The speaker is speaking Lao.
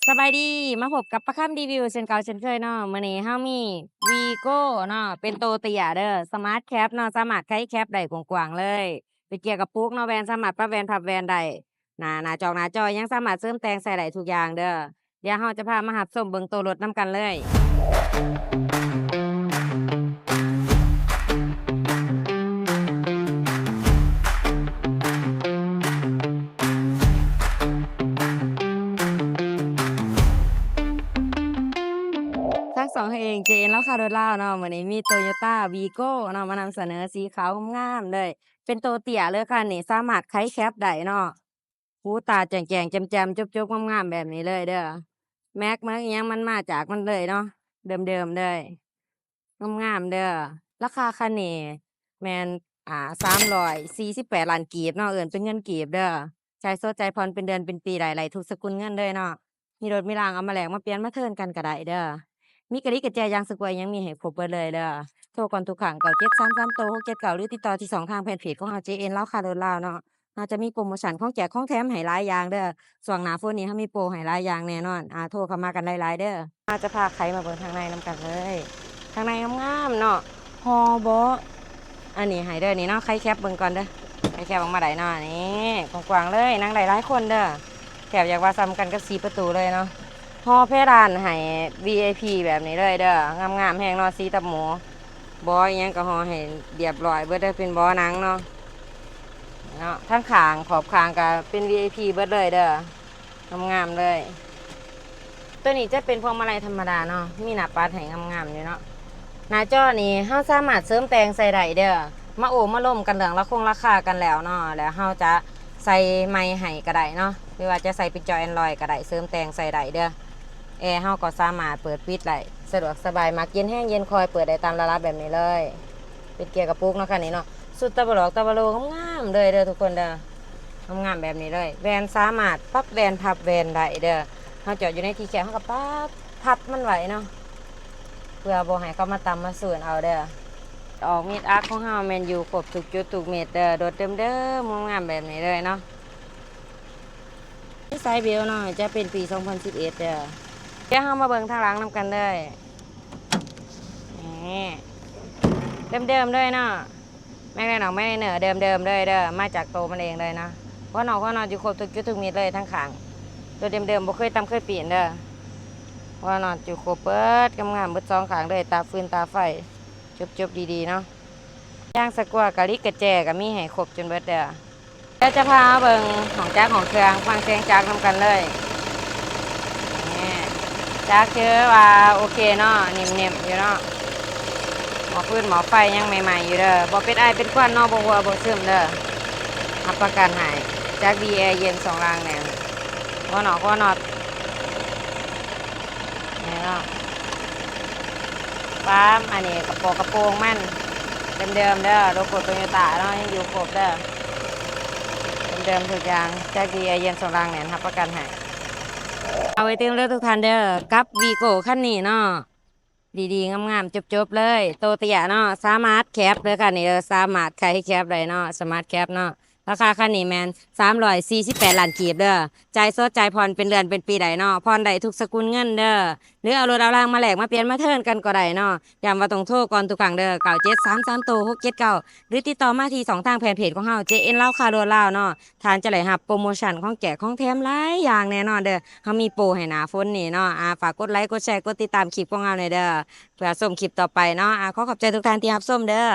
ສະບາຍດີ ມາພົບກັບປາຄຳຣີວິວເຊັ່ນເກົ່າເຊັ່ນເຄີຍເນາະ. ມື້ນີ້ເຮົາມີວີໂກ້ເນາະ ເປັນໂຕເຕ້ຍເດີ ສະມາດແຄັບເນາະ ສາມາດໄຂແຄັບໄດ້ກວ້າງໆເລີຍ. ເປັນເກຍກະປຸກເນາະ ແວ່ນສາມາດປັບແວ່ນພັບແວ່ນໄດ້ ໜ້າ ໜ້າຈອກໜ້າຈໍຍັງສາມາດເສີມແຕ່ງໃສ່ໄດ້ທຸກຢ່າງເດີ. ດຽວເຮົາຈະພາມາຮັບຊົມເບິ່ງໂຕລົດນຳກັນເລີຍ. ທາງຊ່ອງເຮົາເອງ ເຈເອັນ ລາວຄ້າລົດລາວເນາະ ມື້ນີ້ມີໂຕໂຍຕ້າວີໂກ້ເນາະ ມານຳສະເໜີ ສີຂາວງາມໆເລີຍ. ເປັນໂຕເຕ້ຍເລີຍຄັນນີ້ ສາມາດໄຂແຄັບໄດ້ເນາະ. ຫູຕາແຈ້ງໆ ແຈ່ມໆ ຈົບໆ ງາມໆແບບນີ້ເລີຍເດີ. ແມັກ ແມັກອີ່ຫຍັງມັນມາຈາກມັນເລີຍເນາະ ເດີມໆເລີຍ ງາມໆເດີ. ລາຄາຄັນນີ້ແມ່ນ ອ່າ ສາມຮ້ອຍສີ່ສິບແປດລ້ານກີບເນາະ ເອີ້ນເປັນເງິນກີບເດີ. ຈ່າຍສົດ ຈ່າຍຜ່ອນ ເປັນເດືອນເປັນປີໄດ້ ໄດ້ທຸກສະກຸນເງິນເລີຍເນາະ. ມີລົດມີລາງ ເອົາມາແລກມາປ່ຽນມາເທີນກັນກໍໄດ້ເດີ. ມີກະລິກະແຈ ຢາງສະກວຍ ຫຍັງມີໃຫ້ຄົບເບິດເລີຍເດີ. ໂທກ່ອນທຸກຄັ້ງ ເກົ້າເຈັດສາມສາມໂຕຫົກເຈັດເກົ້າ ຫຼື ຕິດຕໍ່ທີ່ຊ່ອງທາງແຟນເພຈຂອງເຮົາ ເຈເອັນ ລາວຄ້າລົດລາວເນາະ. ເຮົາຈະມີໂປຣໂມຊັນຂອງແຈກຂອງແຖມໃຫ້ຫຼາຍຢ່າງເດີ. ຊ່ວງໜ້າຝົນນີ້ເຮົາມີໂປຣໃຫ້ຫຼາຍຢ່າງແນ່ນອນ. ອ່າ ໂທເຂົ້າມາກັນຫຼາຍໆເດີ. ເຮົາຈະພາໄຂມາເບິ່ງທາງໃນນຳກັນເລີຍ. ທາງໃນງາມໆເນາະ ຫໍ່ເບາະ ອັນນີ້ໃຫ້ເດີນີ້ເນາະ ໄຂແຄັບເບິ່ງກ່ອນເດີ. ໄຂແຄັບອອກມາໄດ້ເນາະ ນີ້ກວ້າງໆເລີຍ ນັ່ງໄດ້ຫຼາຍຄົນເດີ. ແທບຢາກວ່າສ່ຳກັນກັບສີ່ປະຕູເລີຍເນາະ. ຫໍ່ເພດານໃຫ້ ວີໄອພີ ແບບນີ້ເລີຍເດີ. ງາມໆແຮງເນາະ ສີຕັບໝູ. ເບາະອີ່ຫຍັງກໍຫໍ່ໃຫ້ລຽບລ້ອຍເບິດເດີ ເປັນເບາະໜັງເນາະ ເນາະ. ທາງຂ້າງຂອບຂ້າງກໍເປັນ ວີໄອພີ ເບິດເລີຍເດີ ງາມໆເລີຍ. ໂຕນີ້ຈະເປັນພວງມາໄລທຳມະດາເນາະ ມີໜ້າປັດໃຫ້ງາມໆຢູ່ເນາະ. ໜ້າຈໍນີ້ເຮົາສາມາດເສີມແຕ່ງໃສ່ໄດ້ເດີ. ມາໂອ້ມາລົມກັນເລື່ອງລາຄົງລາຄາກັນແລ້ວເນາະ ແລ້ວເຮົາຈະໃສ່ໃໝ່ໃຫ້ກໍໄດ້ເນາະ ຫຼືວ່າຈະໃສ່ເປັນຈໍ Android ກໍໄດ້ ເສີມແຕ່ງໃສ່ໄດ້ເດີ. ແອເຮົາກໍສາມາດເປີດປິດໄດ້ ສະດວກສະບາຍ ມັກເຢັນແຮງເຢັນຄ່ອຍ ເປີດໄດ້ຕາມລະດັບແບບນີ້ເລີຍ. ເປັນເກຍກະປຸກເນາະຄັນນີ້ເນາະ. ຊຸດຕາບະຫຼອກຕາບະໂລງາມໆເລີຍເດີທຸກຄົນເດີ. ງາມໆແບບນີ້ເລີຍ. ແວ່ນສາມາດປັບແວ່ນພັບແວ່ນໄດ້ເດີ. ເຮົາຈອດຢູ່ໃນທີ່ແຄບ ເຮົາກໍປັບພັບມັນໄວ້ເນາະ ເພື່ອບໍ່ໃຫ້ເຂົາມາຕຳມາສູນເອົາເດີ. ອອກມິດອັກຂອງເຮົາແມ່ນຢູ່ຄົບທຸກຈຸດທຸກເມັດເດີ. ລົດເດີມໆງາມໆແບບນີ້ເລີຍເນາະ. ມີສາຍເບວເນາະ ຈະເປັນປີສອງພັນສິບເອັດເດີ. ດຽວເຮົາມາເບິ່ງທາງຫຼັງນຳກັນເລີຍ. ນີ້ ເດີມໆເລີຍເນາະ. ແມັກໄດນອກ ແມັກໄດເນີ ເດີມໆເລີຍເດີ ມາຈາກໂຕມັນເອງເລີຍເນາະ. ຫົວນອກ ຫົວນອດຢູ່ຄົບທຸກຈຸດທຸກມິດເລີຍ ທັງຂ້າງ. ໂຕເດີມໆ ບໍ່ເຄີຍຕຳເຄີຍປ່ຽນເດີ. ຫົວນອດຢູ່ຄົບເບິດ ງາມໆເບິດສອງຂ້າງເລີຍ ຕາຟືນຕາໄຟ ຈົບໆດີໆເນາະ. ຢາງສະກວຍ ກະລິກກະແຈ ກໍມີໃຫ້ຄົບຈົນເບິດເດີ. ດຽວຈະພາມາເບິ່ງຫ້ອງຈັກຫ້ອງເຄື່ອງ ຟັງສຽງຈັກນຳກັນເລີຍ. ນີ້ ຈັກຖືວ່າໂອເຄເນາະ ນິ່ມໆຢູ່ເນາະ. ໝໍ້ຟືນໝໍ້ໄຟຍັງໃໝ່ໆຢູ່ເດີ ບໍ່ເປັນໄອເປັນຄວັນເນາະ ບໍ່ຮົ່ວບໍ່ຊຶມເດີ. ຮັບປະກັນໃຫ້ ຈັກດີ ແອເຢັນ ຊ່ວງລ່າງແໜ້ນ. ຫົວນອກ ຫົວນອດ ນີ້ເນາະ. ປ້າມ ອັນນີ້ກະໂປງ ກະໂປງມັນເດີມໆເດີ. ໂລໂກ້ໂຕໂຍຕ້າເນາະ ຍັງຢູ່ຄົບເດີ ເດີມໆທຸກຢ່າງ. ຈັກດີ ແອເຢັນ ຊ່ວງລ່າງແໜ້ນ ຮັບປະກັນໃຫ້. ເອົາໄວ້ຕື່ມເດີທຸກທ່ານເດີ ກັບວີໂກ້ຄັນນີ້ເນາະ. ດີໆງາມໆຈົບໆເລີຍ. ໂຕເຕ້ຍເນາະ ສາມາດແຄັບເດີຄັນນີ້ເດີ ສາມາດໄຂແຄັບໄດ້ເນາະ ສາມາດແຄັບເນາະ. ລາຄາຄັນນີ້ແມ່ນສາມຮ້ອຍສີ່ສິບແປດລ້ານກີບເດີ. ຈ່າຍສົດ ຈ່າຍຜ່ອນ ເປັນເດືອນເປັນປີໄດ້ເນາະ ຜ່ອນໄດ້ທຸກສະກຸນເງິນເດີ ຫຼືເອົາລົດເອົາລາງມາແລກມາປ່ຽນມາເທີນກັນກໍໄດ້ເນາະ. ຢ້ຳວ່າຕ້ອງໂທກ່ອນທຸກຄັ້ງເດີ ເກົ້າເຈັດສາມສາມໂຕຫົກເຈັດເກົ້າ ຫຼືຕິດຕໍ່ມາທີ່ຊ່ອງທາງແຟນເພຈຂອງເຮົາ ເຈເອັນ ລາວຄ້າລົດລາວເນາະ. ທ່ານຈະໄດ້ຮັບໂປຣໂມຊັນຂອງແຈກຂອງແຖມຫຼາຍຢ່າງແນ່ນອນເດີ. ເຮົາມີໂປຣໃຫ້ໜ້າຝົນນີ້ເນາະ. ອາ ຝາກກົດໄລ ກົດແຊ ກົດຕິດຕາມຄລິບຂອງເຮົາແດ່ເດີ ເພື່ອຊົມຄລິບຕໍ່ໄປເນາະ. ອາ ຂໍຂອບໃຈທຸກທ່ານທີ່ຮັບຊົມເດີ.